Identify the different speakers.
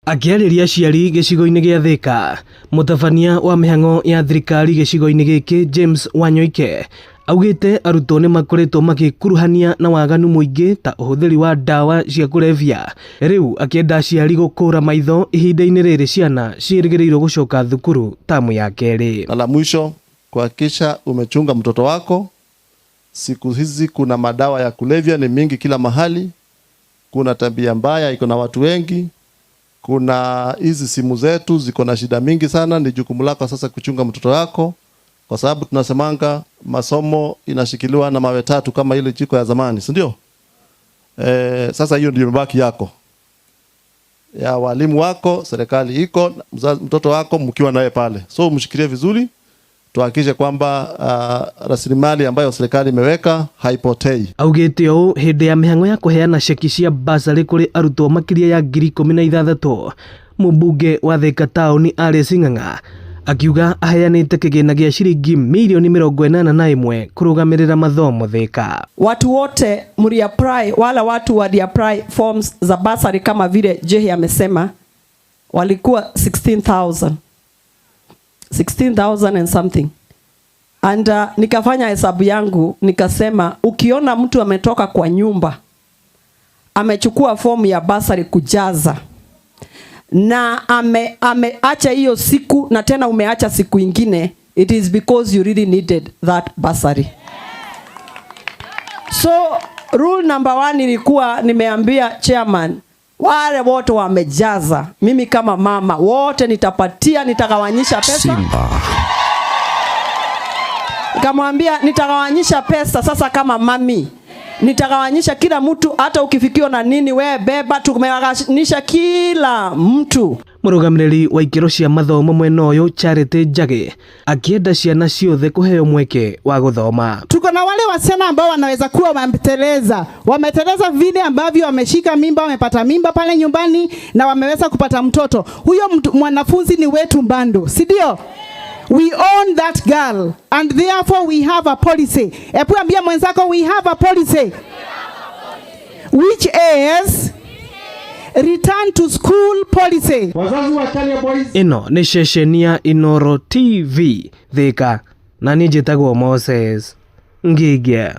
Speaker 1: Akĩarĩria aciari gĩcigo-inĩ gĩa Thĩka, mũtabania wa mĩhang'o ya thirikari gĩcigo-inĩ gĩkĩ James Wanyoike augĩte arutwo nĩ makoretwo magĩkuruhania na waganu mũingĩ ta ũhũthĩri wa ndawa cia kũrebia, rĩu akĩenda aciari gũkũra maitho ihinda-inĩ rĩrĩ ciana ciĩrĩgĩrĩirwo gũcoka thukuru tamu ya kerĩ.
Speaker 2: Na la mwisho, kuhakikisha umechunga mtoto wako. Siku hizi kuna madawa ya kulevya ni mingi kila mahali, kuna tabia mbaya iko na watu wengi, kuna hizi simu zetu ziko na shida mingi sana. Ni jukumu lako sasa kuchunga mtoto wako, kwa sababu tunasemanga masomo inashikiliwa na mawe tatu kama ile jiko ya zamani, si ndio? Sasa hiyo ndio mabaki yako ya walimu wako, serikali iko, mtoto wako mkiwa naye pale, so mshikilie vizuri, tuhakikishe kwamba rasilimali ambayo serikali imeweka haipotei.
Speaker 1: Augĩte ũũ hĩndĩ ya mĩhang'o ya kũheana ceki cia basarĩ kũrĩ arutwo makĩria ya 16,000. Mũmbunge wa Thĩka taũni Alice Ng'ang'a akiuga aheanĩte kĩgĩna gĩa ciringi mirioni 81 kũrũgamĩrĩra mathomo Thĩka.
Speaker 3: Watu wote mliapply, wala watu waliapply forms za basari kama vile Jehi amesema walikuwa 16,000. 16,000 and something. And nikafanya hesabu yangu nikasema, ukiona mtu ametoka kwa nyumba amechukua fomu ya basari kujaza na ameacha hiyo siku na tena umeacha siku ingine, it is because you really needed that bursary. So rule number one ilikuwa nimeambia chairman, wale wote wamejaza, mimi kama mama wote nitapatia, nitagawanyisha pesa.
Speaker 4: Simba.
Speaker 3: Nikamwambia nitagawanyisha pesa sasa kama mami nitagawanyisha kila mtu, hata ukifikiwa na nini we beba, tumegawanyisha kila mtu.
Speaker 1: Mũrũgamĩrĩri wa ikĩro cia mathomo mwena ũyũ Charity Njagi akĩenda ciana ciothe kũheo mweke wa gũthoma.
Speaker 5: Tuko na wale wasichana ambao wanaweza kuwa wameteleza, wameteleza vile ambavyo wameshika mimba, wamepata mimba pale nyumbani na wameweza kupata mtoto. Huyo mtu, mwanafunzi ni wetu bado, si ndio? We own that girl and therefore we have a policy. Hebu ambia mwenzako, we have a policy which is return to school policy.
Speaker 6: Wazazi wa Chania Boys.
Speaker 1: Ĩno nĩ ceceni ya Inooro TV Thĩka na niĩ njĩtagwo Moses Ngĩngĩa.